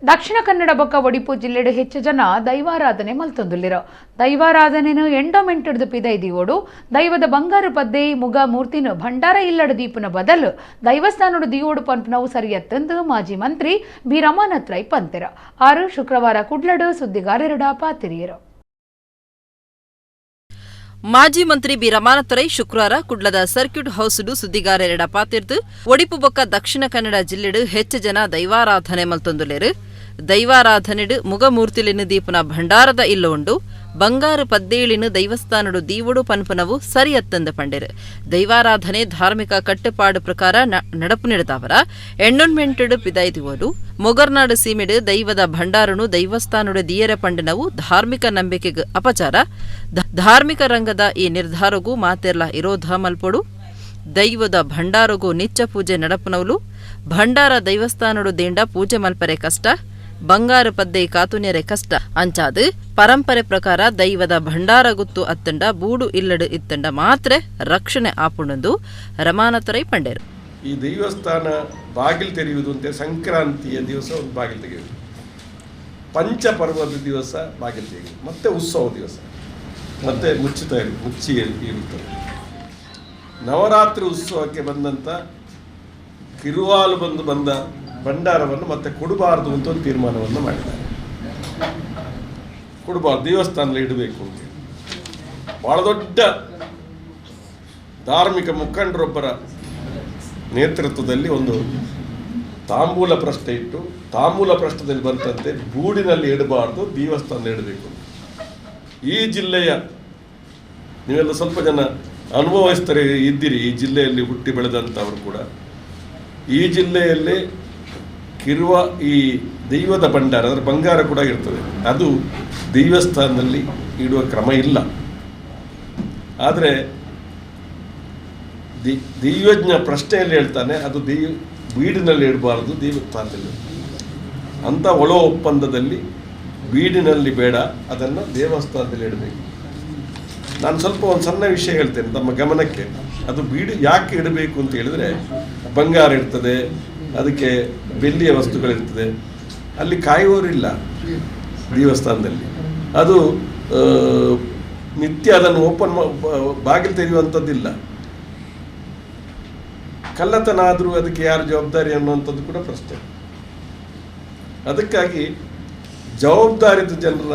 ದಕ್ಷಿಣ ಕನ್ನಡ ಬೊಕ್ಕ ಒಡಿಪು ಜಿಲ್ಲೆಡು ಹೆಚ್ಚು ಜನ ದೈವಾರಾಧನೆ ಮಲ್ತೊಂದುಲ್ಲಿರು. ದೈವಾರಾಧನೆನು ಎಂಡೋಮೆಂಟೆಡ್ದು ಪಿದೈದಿಯೋಡು ದೈವದ ಬಂಗಾರು ಪದ್ದೆ ಮುಗ ಮೂರ್ತಿನು ಭಂಡಾರ ಇಲ್ಲಡು ದೀಪನ ಬದಲು ದೈವಸ್ಥಾನಡು ದಿಯೋಡು ಪಂಪ್ನವು ಸರಿಯತ್ತಂದು ಮಾಜಿ ಮಂತ್ರಿ ಬಿ ರಮಾನಾಥ್ ರೈ ಪಂತೆರ. 6 ಶುಕ್ರವಾರ ಕುಡ್ಲಡು ಸುದ್ದಿಗಾರರುಡ ಪಾತಿರಿಯರು. ಮಾಜಿ ಮಂತ್ರಿ ಬಿ ರಮಾನಾಥ ರೈ ಶುಕ್ರವಾರ ಕುಡ್ಲದ ಸರ್ಕ್ಯೂಟ್ ಹೌಸ್ಡು ಸುದ್ದಿಗಾರರೆಡ ಪಾತಿರ್ದು ಒಡಿಪು ಬೊಕ್ಕ ದಕ್ಷಿಣ ಕನ್ನಡ ಜಿಲ್ಲೆಡು ಹೆಚ್ಚು ಜನ ದೈವಾರಾಧನೆ ಮಲ್ತೊಂದುಲ್ಲೆರು. ದೈವಾರಾಧನೆಡು ಮುಗಮೂರ್ತಿಲಿನ ದೀಪನ ಭಂಡಾರದ ಇಲ್ಲ ಉಂಡು. ಬಂಗಾರು ಪದ್ದೇಳಿನ ದೈವಸ್ಥಾನಡು ದೀವಡು ಪನ್ಪುನವು ಸರಿಯತ್ತಂದು ಪಂಡೆರು. ದೈವಾರಾಧನೆ ಧಾರ್ಮಿಕ ಕಟ್ಟುಪಾಡು ಪ್ರಕಾರ ನಡಪು ನಡೆದವರ ಎಣ್ಣೊನ್ಮೆಂಟೆಡ್ ಪಿದಾಯ್ದಿವರು ಮೊಗರ್ನಾಡು ಸೀಮೆಡು ದೈವದ ಭಂಡಾರನು ದೈವಸ್ಥಾನಡು ದಿಯರೆ ಪಂಡನವು ಧಾರ್ಮಿಕ ನಂಬಿಕೆಗೆ ಅಪಚಾರ. ಧಾರ್ಮಿಕ ರಂಗದ ಈ ನಿರ್ಧಾರಗೂ ಮಾತೆರ್ಲ ಇರೋಧ ಮಲ್ಪೊಡು. ದೈವದ ಭಂಡಾರಗೂ ನಿಚ್ಚ ಪೂಜೆ ನಡಪುನವಲು ಭಂಡಾರ ದೈವಸ್ಥಾನಡು ದೇಂಡ ಪೂಜೆ ಮಲ್ಪರೆ ಕಷ್ಟ, ಬಂಗಾರು ಪದ್ದೆ ಕಾತುನೆರೆ ಕಷ್ಟ. ಅಂಚಾದು ಪರಂಪರೆ ಪ್ರಕಾರ ದೈವದ ಭಂಡಾರ ಗುತ್ತು ಅತ್ತಂಡ ಬೂಡು ಇಲ್ಲಡು ಇತ್ತಂಡ ಮಾತ್ರ ರಕ್ಷಣೆ ಆಪುಣಂದು ರಮಾನತರೈ ಪಂಡೇರು. ಈ ದೈವಸ್ಥಾನ ಬಾಗಿಲು ತೆರೆಯುವುದು ಅಂತ ಸಂಕ್ರಾಂತಿಯ ದಿವಸ ಒಂದು ಬಾಗಿಲು ತೆಗೆಯುವುದು, ಪಂಚಪರ್ವದ ದಿವಸ ಬಾಗಿಲು ತೆಗೆಯುವುದು, ಮತ್ತೆ ಉತ್ಸವ ದಿವಸ ಮತ್ತೆ ಮುಚ್ಚಿ ಇರುತ್ತದೆ. ನವರಾತ್ರಿ ಉತ್ಸವಕ್ಕೆ ಬಂದಂಥ ಕಿರುವಾಲು ಬಂದ ಭಂಡಾರವನ್ನು ಮತ್ತೆ ಕೊಡಬಾರ್ದು ಅಂತ ಒಂದು ತೀರ್ಮಾನವನ್ನು ಮಾಡಿದ್ದಾರೆ. ಕೊಡಬಾರ್ದು, ದೇವಸ್ಥಾನದಲ್ಲಿ ಇಡಬೇಕು ಅಂತೇಳಿ ಭಾಳ ದೊಡ್ಡ ಧಾರ್ಮಿಕ ಮುಖಂಡರೊಬ್ಬರ ನೇತೃತ್ವದಲ್ಲಿ ಒಂದು ತಾಂಬೂಲ ಪ್ರಶ್ನೆ ಇಟ್ಟು, ತಾಂಬೂಲ ಪ್ರಶ್ನೆಯಲ್ಲಿ ಬಂತಂತೆ ಬೂಡಿನಲ್ಲಿ ಇಡಬಾರ್ದು, ದೇವಸ್ಥಾನದಲ್ಲಿ ಇಡಬೇಕು. ಈ ಜಿಲ್ಲೆಯ ನೀವೆಲ್ಲ ಸ್ವಲ್ಪ ಜನ ಅನುಭವಿಸ್ತಾರೆ ಇದ್ದೀರಿ, ಈ ಜಿಲ್ಲೆಯಲ್ಲಿ ಹುಟ್ಟಿ ಬೆಳೆದಂಥವರು ಕೂಡ. ಈ ಜಿಲ್ಲೆಯಲ್ಲಿ ಕಿರುವ ಈ ದೈವದ ಭಂಡಾರ, ಅದರ ಬಂಗಾರ ಕೂಡ ಇರ್ತದೆ, ಅದು ದೇವಸ್ಥಾನದಲ್ಲಿ ಇಡುವ ಕ್ರಮ ಇಲ್ಲ. ಆದರೆ ದೈವಜ್ಞ ಪ್ರಶ್ನೆಯಲ್ಲಿ ಹೇಳ್ತಾನೆ, ಅದು ಬೀಡಿನಲ್ಲಿ ಇಡಬಾರ್ದು, ದೇವಸ್ಥಾನದಲ್ಲಿ ಅಂಥ ಒಳ ಒಪ್ಪಂದದಲ್ಲಿ ಬೀಡಿನಲ್ಲಿ ಬೇಡ, ಅದನ್ನು ದೇವಸ್ಥಾನದಲ್ಲಿ ಇಡಬೇಕು. ನಾನು ಸ್ವಲ್ಪ ಒಂದು ಸಣ್ಣ ವಿಷಯ ಹೇಳ್ತೇನೆ ತಮ್ಮ ಗಮನಕ್ಕೆ. ಅದು ಬೀಡು ಯಾಕೆ ಇಡಬೇಕು ಅಂತ ಹೇಳಿದರೆ, ಬಂಗಾರ ಇರ್ತದೆ, ಅದಕ್ಕೆ ಬೆಳ್ಳಿಯ ವಸ್ತುಗಳಿರ್ತದೆ, ಅಲ್ಲಿ ಕಾಯುವವರಿಲ್ಲ ದೇವಸ್ಥಾನದಲ್ಲಿ. ಅದು ನಿತ್ಯ ಅದನ್ನು ಓಪನ್ ಬಾಗಿಲು ತೆರೆಯುವಂಥದ್ದಿಲ್ಲ. ಕಳ್ಳತನ ಆದರೂ ಅದಕ್ಕೆ ಯಾರು ಜವಾಬ್ದಾರಿ ಅನ್ನುವಂಥದ್ದು ಕೂಡ ಪ್ರಶ್ನೆ. ಅದಕ್ಕಾಗಿ ಜವಾಬ್ದಾರಿತ ಜನರ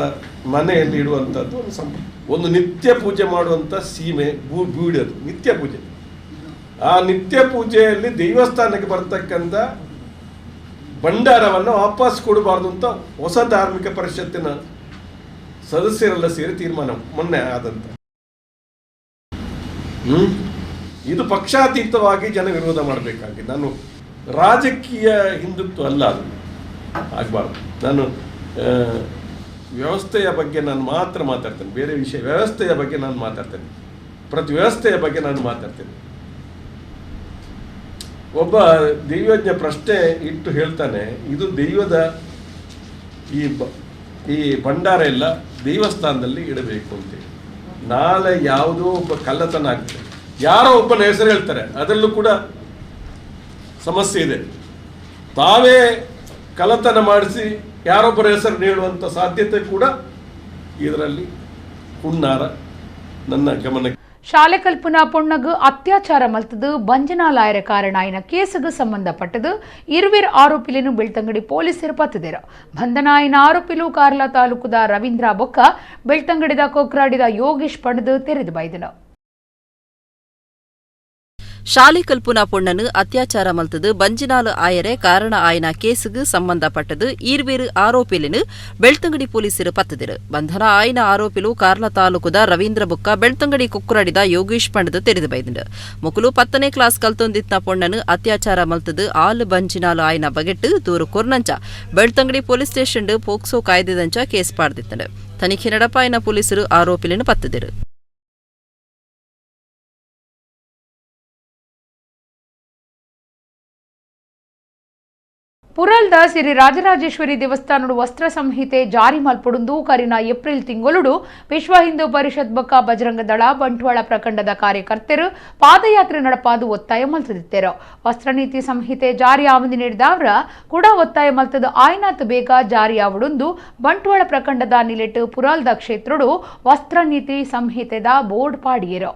ಮನೆಯಲ್ಲಿ ಇಡುವಂಥದ್ದು ಒಂದು ಒಂದು ನಿತ್ಯ ಪೂಜೆ ಮಾಡುವಂಥ ಸೀಮೆ ಬೀಡದು ನಿತ್ಯ ಪೂಜೆ. ಆ ನಿತ್ಯ ಪೂಜೆಯಲ್ಲಿ ದೇವಸ್ಥಾನಕ್ಕೆ ಬರ್ತಕ್ಕಂಥ ಭಂಡಾರವನ್ನು ವಾಪಸ್ ಕೊಡಬಾರ್ದು ಅಂತ ಹೊಸ ಧಾರ್ಮಿಕ ಪರಿಷತ್ತಿನ ಸದಸ್ಯರೆಲ್ಲ ಸೇರಿ ತೀರ್ಮಾನ ಮೊನ್ನೆ ಆದಂತ. ಇದು ಪಕ್ಷಾತೀತವಾಗಿ ಜನ ವಿರೋಧ ಮಾಡಬೇಕಾಗಿದೆ. ನಾನು ರಾಜಕೀಯ ಹಿಂದುತ್ವ ಅಲ್ಲ, ಅದು ಆಗಬಾರ್ದು. ನಾನು ವ್ಯವಸ್ಥೆಯ ಬಗ್ಗೆ ನಾನು ಮಾತ್ರ ಮಾತಾಡ್ತೇನೆ, ಬೇರೆ ವಿಷಯ ವ್ಯವಸ್ಥೆಯ ಬಗ್ಗೆ ನಾನು ಮಾತಾಡ್ತೇನೆ, ಪ್ರತಿ ವ್ಯವಸ್ಥೆಯ ಬಗ್ಗೆ ನಾನು ಮಾತಾಡ್ತೇನೆ. ಒಬ್ಬ ದೈವಜ್ಞ ಪ್ರಶ್ನೆ ಇಟ್ಟು ಹೇಳ್ತಾನೆ, ಇದು ದೈವದ ಈ ಭಂಡಾರ ಎಲ್ಲ ದೇವಸ್ಥಾನದಲ್ಲಿ ಇಡಬೇಕು ಅಂತೇಳಿ. ನಾಳೆ ಯಾವುದೋ ಒಬ್ಬ ಕಳ್ಳತನ ಆಗ್ತದೆ, ಯಾರೋ ಒಬ್ಬನ ಹೆಸರು ಹೇಳ್ತಾರೆ, ಅದರಲ್ಲೂ ಕೂಡ ಸಮಸ್ಯೆ ಇದೆ. ತಾವೇ ಕಳ್ಳತನ ಮಾಡಿಸಿ ಯಾರೊಬ್ಬರ ಹೆಸರು ನೀಡುವಂಥ ಸಾಧ್ಯತೆ ಕೂಡ ಇದರಲ್ಲಿ ಹುನ್ನಾರ ನನ್ನ ಗಮನಕ್ಕೆ. ಶಾಲೆ ಕಲ್ಪನ ಪೊಣ್ಣಗು ಅತ್ಯಾಚಾರ ಮಲ್ತದು ಬಂಜನಾಲಾಯರ ಕಾರಣ ಆಯ್ನ ಕೇಸುಗು ಸಂಬಂಧಪಟ್ಟದು ಇರುವಿರ್ ಆರೋಪಿలను ಬೆಳ್ತಂಗಡಿ ಪೊಲೀಸರು ಪತ್ತಿದರು. ಬಂಧನ ಆಯ್ನ ಆರೋಪಿಲು ಕಾರ್ಲ ತಾಲೂಕುದ ರವೀಂದ್ರ ಬೊಕ್ಕ ಬೆಳ್ತಂಗಡಿದ ಕೊಕ್ರಾಡಿದ ಯೋಗೇಶ್ ಪಣದು ತೆರೆದು ಬೈದನು. ಶಾಲೆ ಕಲ್ಪುನ ಪೊಣ್ಣನು ಅತ್ಯಾಚಾರ ಮಲ್ತದು ಬಂಜಿನಾಲು ಆಯರೆ ಕಾರಣ ಆಯ್ನ ಕೇಸುಗು ಸಂಬಂಧಪಟ್ಟದು ಈರ್ವೇರು ಆರೋಪಿలను ಬೆಳ್ತಂಗಡಿ ಪೊಲೀಸರು ಪತ್ತದಿರು. ಬಂಧನ ಆಯ್ನ ಆರೋಪಿಲು ಕಾರ್ಲ ತಾಲೂಕುದ ರವೀಂದ್ರ ಬುಕ್ಕ ಬೆಳ್ತಂಗಡಿ ಕುಕ್ಕುರಡಿದ ಯೋಗೇಶ್ ಪಂಡದು ತೆರೆದು ಬೈದಂಡು. ಮುಕುಲು 10ನೇ ಕ್ಲಾಸ್ ಕಲ್ತೊಂದಿತ್ನ ಪೊಣ್ಣನು ಅತ್ಯಾಚಾರ ಮಲ್ತದು ಆಲು ಬಂಜಿನಾಲು ಆಯ್ನ ಬಗೆಟ್ಟು ದೂರು ಕೊರ್ನಂಚ Belthangady police station POCSO ಕಾಯ್ದೆದಂಚ case ಪಾಡ್ದಿತ್ತಂಡು. ತನಿಖೆ ನಡಪಾಯಿನ ಪೊಲೀಸರು ಆರೋಪಿలను ಪತ್ತದಿರು. ಪುರಲ್ದ ಸಿರಿ ರಾಜರಾಜೇಶ್ವರಿ ದೇವಸ್ಥಾನಡು ವಸ್ತ್ರ ಸಂಹಿತೆ ಜಾರಿ ಮಲ್ಪುಡುಂದು ಕರಿನ ಏಪ್ರಿಲ್ ತಿಂಗೊಳುಡು ವಿಶ್ವ ಹಿಂದೂ ಪರಿಷತ್ ಬೊಕ್ಕ ಬಜರಂಗ ದಳ ಬಂಟ್ವಾಳ ಪ್ರಖಂಡದ ಕಾರ್ಯಕರ್ತರು ಪಾದಯಾತ್ರೆ ನಡಪಾದು ಒತ್ತಾಯ ಮಲ್ತದಿತ್ತೆರು. ವಸ್ತ್ರನೀತಿ ಸಂಹಿತೆ ಜಾರಿ ಆವಂದಿ ನೀಡಿದವರ ಕೂಡ ಒತ್ತಾಯ ಮಲ್ತದ ಆಯ್ನಾತ್ ಬೇಗ ಜಾರಿಯಾವಡುಂದು ಬಂಟ್ವಾಳ ಪ್ರಖಂಡದ ನಿಲೆಟ್ಟು ಪುರಲ್ದ ಕ್ಷೇತ್ರಡು ವಸ್ತ್ರನೀತಿ ಸಂಹಿತೆದ ಬೋರ್ಡ್ ಪಾಡಿಯರು.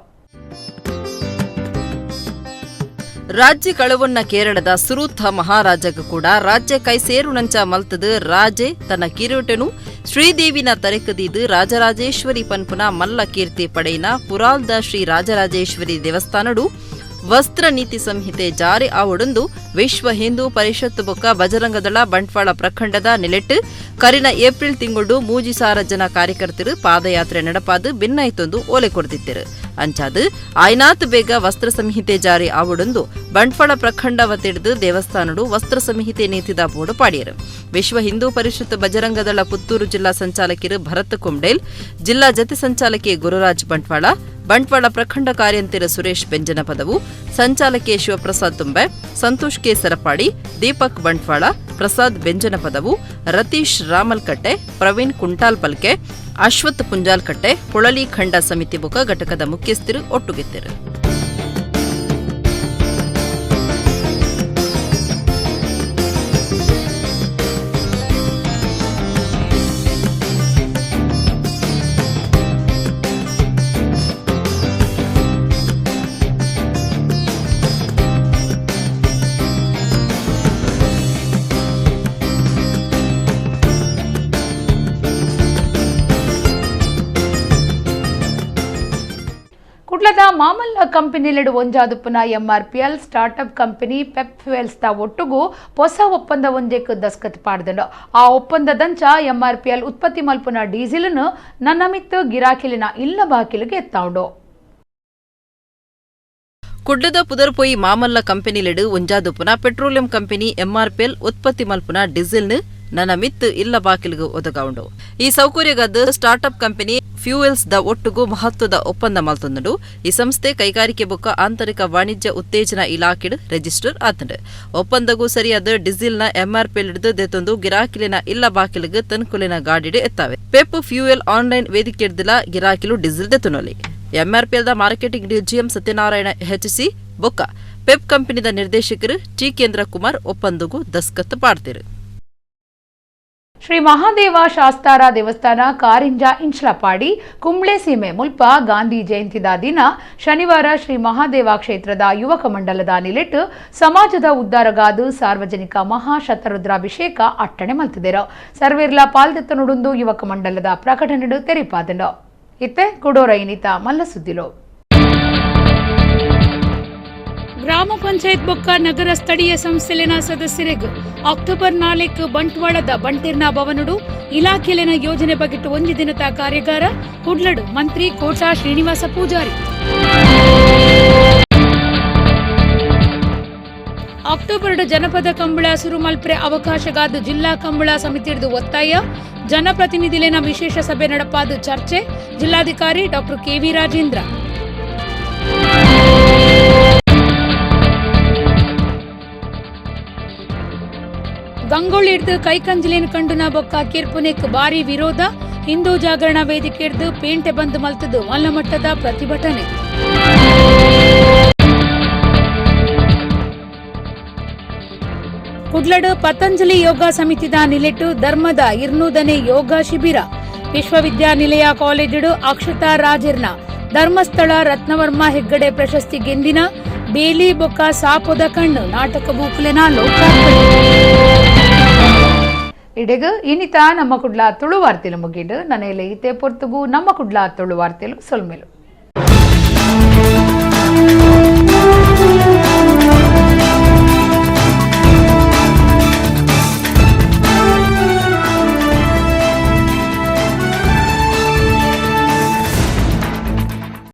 ರಾಜ್ಯ ಕಳವನ್ನ ಕೇರಳದ ಸುರೂಥ ಮಹಾರಾಜಗ ಕೂಡ ರಾಜ್ಯ ಕೈ ಸೇರುನಂಚ ಮಲ್ತದು ರಾಜೆ ತನ್ನ ಕಿರೀಟನು ಶ್ರೀದೇವಿನ ತರೆಕದೀದು ರಾಜರಾಜೇಶ್ವರಿ ಪನ್ಪುನ ಮಲ್ಲ ಕೀರ್ತಿ ಪಡೆಯಿನ ಪುರಾಲ್ದ ಶ್ರೀ ರಾಜರಾಜೇಶ್ವರಿ ದೇವಸ್ಥಾನಡು ವಸ್ತ್ರ ನೀತಿ ಸಂಹಿತೆ ಜಾರಿ ಆವೊಡೊಂದು ವಿಶ್ವ ಹಿಂದೂ ಪರಿಷತ್ ಬೊಕ್ಕ ಬಜರಂಗದಳ ಬಂಟ್ವಾಳ ಪ್ರಖಂಡದ ನಿಲೆಟ್ಟು ಕರಿನ ಏಪ್ರಿಲ್ ತಿಂಗಳು 3,000 ಜನ ಕಾರ್ಯಕರ್ತರು ಪಾದಯಾತ್ರೆ ನಡಪಾದು ಬಿನ್ನಾಯ್ತೊಂದು ಓಲೆ ಕೊಡ್ತಿದ್ದರು. ಅಂಚಾದು ಆಯ್ನಾತ್ ಬೇಗ ವಸ್ತ್ರ ಸಂಹಿತೆ ಜಾರಿ ಆವೊಡೊಂದು ಬಂಟ್ವಾಳ ಪ್ರಖಂಡ ವತಿಡ್ದು ದೇವಸ್ಥಾನಡು ವಸ್ತ್ರ ಸಂಹಿತೆ ನೀತಿದ ಬೋರ್ಡು ಪಾಡಿಯರು. ವಿಶ್ವ ಹಿಂದೂ ಪರಿಷತ್ ಬಜರಂಗದಳ ಪುತ್ತೂರು ಜಿಲ್ಲಾ ಸಂಚಾಲಕಿರು ಭರತ್ ಕುಂಡೇಲ್, ಜಿಲ್ಲಾ ಜತೆ ಸಂಚಾಲಕಿ ಗುರುರಾಜ್ ಬಂಟ್ವಾಳ, ಬಂಟ್ವಾಳ ಪ್ರಖಂಡ ಕಾರ್ಯಂತಿರ ಸುರೇಶ್ ಬೆಂಜನಪದವು, ಸಂಚಾಲಕಿ ಶಿವಪ್ರಸಾದ್ ತುಂಬೆ, ಸಂತೋಷ್ ಕೆ ಸರಪಾಡಿ, ದೀಪಕ್ ಬಂಟ್ವಾಳ, ಪ್ರಸಾದ್ ಬೆಂಜನಪದವು, ರತೀಶ್ ರಾಮಲ್ಕಟ್ಟೆ, ಪ್ರವೀಣ್ ಕುಂಟಾಲ್ಪಲ್ಕೆ, ಅಶ್ವಥ್ ಪುಂಜಾಲ್ಕಟ್ಟೆ, ಪೊಳಲಿ ಖಂಡ ಸಮಿತಿ ಬೊಕ ಘಟಕದ ಮುಖ್ಯಸ್ಥರು ಒಟ್ಟುಗೆದ್ದರು. ಕುಡ್ಲದ ಮಾಮಲ್ಲ ಕಂಪನಿಲೆಡು ಒಂಜಾದುಪ್ಪುನ MRPL startup company Pep Fuels ದ ಒಟ್ಟುಗು ಹೊಸ ಒಪ್ಪಂದ ಒಂಜೆಕ್ ದಸ್ಕತ್ ಪಾಡ್ದಂಡು. ಆ ಒಪ್ಪಂದದಂಚ ಎಂಆರ್ಪಿಎಲ್ ಉತ್ಪತ್ತಿ ಮಲ್ಪುನ ಡೀಸೆಲ್ನು ನನ್ನಮಿತ್ತು ಗಿರಾಕಿಲಿನ ಇಲ್ಲ ಬಾಕಿಲಿಗೆ ಎತ್ತಾವುಂಡು. ಕುಡ್ಲದ ಪುದರ್ಪೊಯಿ ಮಾಮಲ್ಲ ಕಂಪನಿಲೆಡು ಒಂಜಾದುಪ್ಪುನ petroleum company MRPL ಉತ್ಪತ್ತಿ ಮಲ್ಪುನ ಡೀಸೆಲ್ನು ನನ್ನ ಮಿತ್ತು ಇಲ್ಲ ಬಾಕಿಲಿಗೆ ಒದಗಾವುಂಡು. ಈ ಸೌಕರ್ಯಗದ್ದು startup company fuels the ಒಟ್ಟುಗು ಮಹತ್ವದ ಒಪ್ಪಂದ ಮಲ್ತೊಂದುಂಡು. ಈ ಸಂಸ್ಥೆ ಕೈಗಾರಿಕೆ ಬೊಕ್ಕ ಆಂತರಿಕ ವಾಣಿಜ್ಯ ಉತ್ತೇಜನ ಇಲಾಖೆಡ್ ರಿಜಿಸ್ಟರ್ ಆತಂಡು. ಒಪ್ಪಂದಗೂ ಸರಿಯಾದ ಡೀಸೆಲ್ನ ಎಂಆರ್ಪಿಎಲ್ ಹಿಡಿದು ದೆತ್ತೊಂದು ಗಿರಾಕಿಲಿನ ಇಲ್ಲ ಬಾಕಿಲಿಗೆ ತನ್ಕುಲಿನ ಗಾಡಿಡು ಎತ್ತಾವೆ. Pep fuel online ವೇದಿಕೆಡ್ದಿಲ ಗಿರಾಕಿಲು diesel ದೆತ್ತುನೊಲಿ. MRPL the marketing DGM Satyanarayana HC ಬೊಕ್ಕ ಪೆಪ್ ಕಂಪನಿದ ನಿರ್ದೇಶಕರು ಟಿ ಕೇಂದ್ರ ಕುಮಾರ್ ಒಪ್ಪಂದಗೂ ದಸ್ಕತ್ ಪಾಡ್ತಿರು. ಶ್ರೀ ಮಹಾದೇವ ಶಾಸ್ತಾರ ದೇವಸ್ಥಾನ ಕಾರಿಂಜ ಇಂಚ್ಲಪಾಡಿ ಕುಂಬ್ಳೆ ಸೀಮೆ ಮುಲ್ಪ ಗಾಂಧಿ ಜಯಂತಿದ ದಿನ ಶನಿವಾರ ಶ್ರೀ ಮಹಾದೇವ ಕ್ಷೇತ್ರದ ಯುವಕ ಮಂಡಲದ ನಿಲೆಟ್ಟು ಸಮಾಜದ ಉದ್ದಾರಗಾದು ಸಾರ್ವಜನಿಕ ಮಹಾಶತರುದ್ರಾಭಿಷೇಕ ಅಟ್ಟಣೆ ಮಲ್ತಿದರು. ಸರ್ವೇರ್ಲ ಪಾಲ್ದೆತ್ತ ನುಡುಂದು ಯುವಕ ಮಂಡಲದ ಪ್ರಕಟಣೆಡು ತೆರಿಪಾದಂಡು. ಇತ್ತೆ ಕುಡೋರ ಇನಿತ ಮಲ್ಲಸುದ್ದಿಲು. ಗ್ರಾಮ ಪಂಚಾಯತ್ ಬೊಕ್ಕ ನಗರ ಸ್ಥಳೀಯ ಸಂಸ್ಥೆಲಿನ ಸದಸ್ಯರಿಗೂ ಅಕ್ಟೋಬರ್ 4 ಬಂಟ್ವಾಳದ ಬಂಟಿರ್ನ ಭವನಡು ಇಲಾಖೆಲಿನ ಯೋಜನೆ ಬಗೆಟ್ಟು ಒಂದು ದಿನದ ಕಾರ್ಯಾಗಾರ ಕುಡ್ಲಡು ಮಂತ್ರಿ ಕೋಟಾ ಶ್ರೀನಿವಾಸ ಪೂಜಾರಿ. ಅಕ್ಟೋಬರ್ ಜನಪದ ಕಂಬಳ ಸುರುಮಲ್ಪ್ರೆ ಅವಕಾಶಗಾದ ಜಿಲ್ಲಾ ಕಂಬಳ ಸಮಿತಿಯದು ಒತ್ತಾಯ. ಜನಪ್ರತಿನಿಧಿಲಿನ ವಿಶೇಷ ಸಭೆ ನಡಪಾದ ಚರ್ಚೆ. ಜಿಲ್ಲಾಧಿಕಾರಿ ಡಾಕ್ಟರ್ ಕೆವಿ ರಾಜೇಂದ್ರ. ಗಂಗೊಳ್ಳಿ ಹಿಡ್ದು ಕೈಕಂಜಲಿನ ಕಂಡುನ ಬೊಕ್ಕ ಕಿರ್ಪುನೆಕ್ ಭಾರಿ ವಿರೋಧ. ಹಿಂದೂ ಜಾಗರಣ ವೇದಿಕೆ ಹಿಡ್ದು ಪೇಂಟೆ ಬಂದ್ ಮಲ್ತದ್ದು ಮಲ್ಲಮಟ್ಟದ ಪ್ರತಿಭಟನೆ. ಕುಡ್ಲಡು ಪತಂಜಲಿ ಯೋಗ ಸಮಿತಿದ ನಿಲೆಟ್ಟು ಧರ್ಮದ 200ನೇ ಯೋಗ ಶಿಬಿರ. ವಿಶ್ವವಿದ್ಯಾನಿಲಯ ಕಾಲೇಜುಡು ಅಕ್ಷತಾ ರಾಜಿರ್ನ ಧರ್ಮಸ್ಥಳ ರತ್ನವರ್ಮ ಹೆಗ್ಗಡೆ ಪ್ರಶಸ್ತಿ ಗೆಂದಿನ ಬೇಲಿ ಬೊಕ್ಕ ಸಾಪೊದ ಕಣ್ಣು ನಾಟಕ ಬೂಕುಲೆನ ಲೋಕಾರ್ಪಣೆ. ಇಡೆಗ ಇನಿತ ನಮ್ಮ ಕುಡ್ಲ ತುಳುವಾರ್ತೆಲು ಮುಗಿಡು. ನನೆಲೆ ಇತೆ ಪೊರ್ತುಗು ನಮ್ಮ ಕುಡ್ಲ ತುಳುವಾರ್ತೆಲು ಸೊಲ್ಮೆಲು.